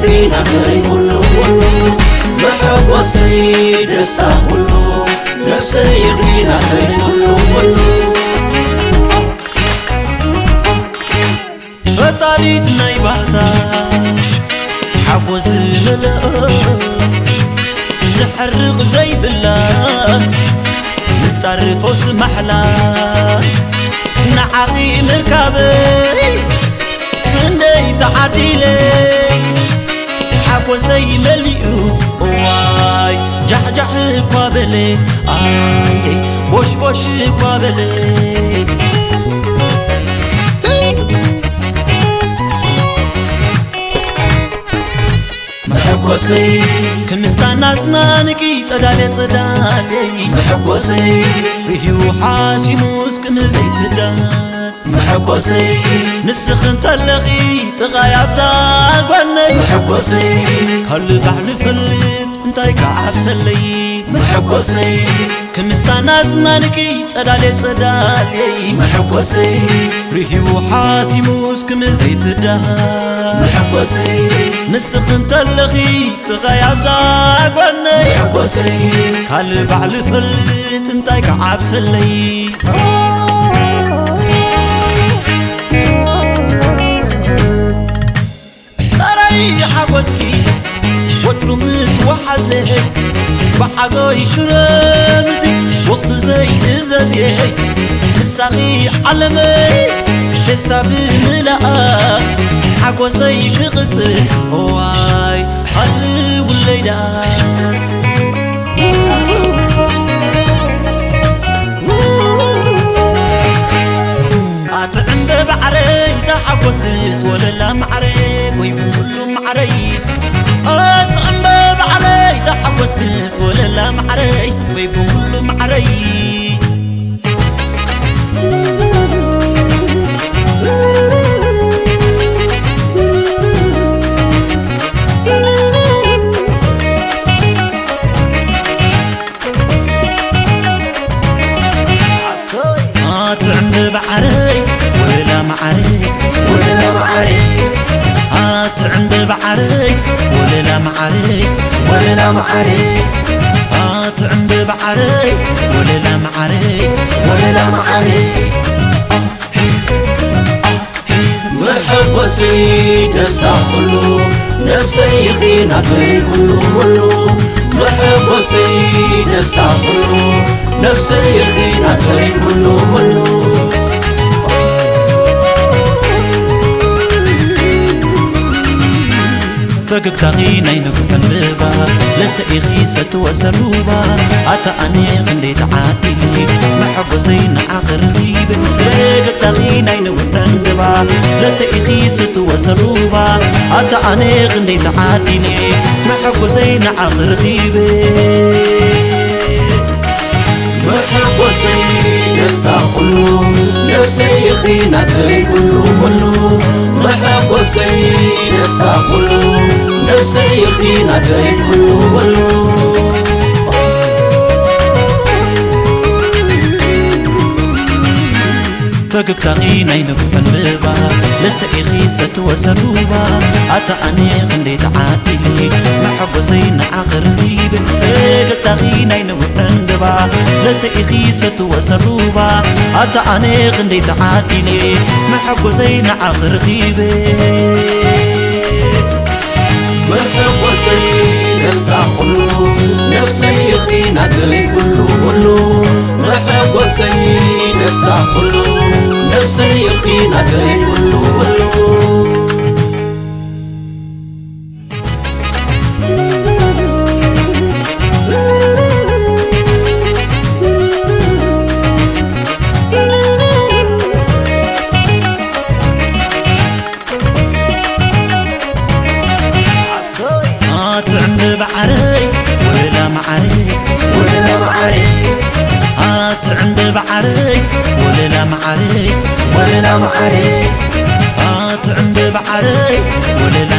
ናተይ ኩሉ ኩሉ፣ መሐጎሰይ ደስታ ኩሉ፣ ነፍሰይ ኢኺ ናተይ ኩሉ ኩሉ። ፈጣሪት ናይ ባህታ ሓጎስ ዝመልኦ፣ ዝሕርቕ ዘይብላ፣ ንጣር ፈውሲ ማሕላ፣ ንዓኺ ምርካበይ ክንደይ ተዓዲለ፣ ሓጎሰይ መሊኡ። እዋይ ጃሕጃሕ እኳ በለ፣ ኣይ ቦሽቦሽ እኳ በለ። መሐጎሰይ ክምስታን ኣጽናንኪ ጸዳለ ጸዳለይ፣ መሐጎሰይ ርህዩ ሓሲሙስ ክምዘይትዳር፣ መሐጎሰይ ንስኺ እንተለኺ ጥቓይ ኣብዛ ጓነይ፣ መሐጎሰይ ካልእ ባዕሉ ፈልጥ እንታይ ክዓብሰለይ፣ መሐጎሰይ ክምስታን ኣጽናንኪ ጸዳለ ጸዳለይ፣ መሐጎሰይ ርሂቡ ሓሲሙስ ክምዘይትዳር፣ መሐጎሰይ ንስኺ እንተለኺ ጥቓይ ኣብዛ ጓነይ፣ መሐጎሰይ ካልእ ባዕሉ ፈልጥ እንታይ ክዓብሰለይ። ጠራይ ሓጎስኪ ወትሩ ምስ ወሓዘ፣ ብዓጎይ ክረምቲ ወቕቱ ዘይእዘዝየ፣ ምሳኺ ዓለመይ ፌስታ ብምልኣ፣ ሓጎሰይ ክቕጽል እዋይ ሃልውለይ ደኣ። ኣቲ ዕምበባ ዓረይ ተሓጎስክስ ወለላ ማዓረይ ወይ ብኩሉ ማዓረይ። ኣቲ ዕምበባ ዓረይ ተሓጎስክስ ወለላ ማዓረይ ወይ ብኩሉ ማዓረይ። ኣቲ ዕምበባ ዓረይ ወለላ ማዓረይ፣ ወለላ ማዓረይ። ኣቲ ዕምበባ ዓረይ ወለላ ማዓረይ፣ ወለላ ማዓረይ። ኣቲ ዕምበባ ዓረይ ወለላ ማዓረይ፣ ወለላ ማዓረይ። መሐጎሰይ ደስታ ኩሉ፣ ነፍሰይ ኢኺ ናተይ ኩሉ ኩሉ። መሐጎሰይ ደስታ ኩሉ፣ ነፍሰይ ኢኺ ናተይ ኩሉ ኩሉ። ፈገግታኺ ናይ ንጉሕ ዕምበባ፣ ለሰኢኺ ሰትወ ሰሩባ፣ ኣታ ኣነ ክንደይ ተዓዲለ፣ መሐጎሰይ ንዓኺ ረኺበ። ፈገግታኺ ናይ ንጉሕ ዕምበባ፣ ለሰኢኺ ሰትወ ሰሩባ፣ ኣታ ኣነ ክንደይ ተዓዲለ፣ መሐጎሰይ ንዓኺ ረኺበ። መሐጎሰይ ደስታ ኩሉ፣ ነፍሰይ ኢኺ ናተይ ኩሉ ኩሉ። መሐጎሰይ ደስታ ኩሉ፣ ነፍሰይ ኢኺ ናተይ ኩሉ ኩሉ። ፈገግታኺ ናይ ንጉሕ ዕምበባ፣ ለሰኢኺ ሰትወ ሰሩባ፣ ኣታ ኣነ ክንደይ ተዓዲለ፣ መሐጎሰይ ንዓኺ ረኺበ። ፈገግታኺ ናይ ንጉሕ ዕምበባ፣ ለሰኢኺ ሰትወ ሰሩባ፣ ኣታ ኣነ ክንደይ ተዓዲለ፣ መሐጎሰይ ንዓኺ ረኺበ። መሐጎሰይ ደስታ ኩሉ፣ ነፍሰይ ኢኺ ናተይ ኩሉ ኩሉ። መሐጎሰይ ደስታ ኩሉ፣ ነፍሰይ ኢኺ ናተይ ኩሉ ኩሉ። ኣቲ ዕምበባ ዓረይ ወለላ መዓረይ፣ ወለላ መዓረይ። ኣቲ ዕምበባ ዓረይ ወለላ መዓረይ፣ ወለላ መዓረይ። ኣቲ ዕምበባ ዓረይ ወለላ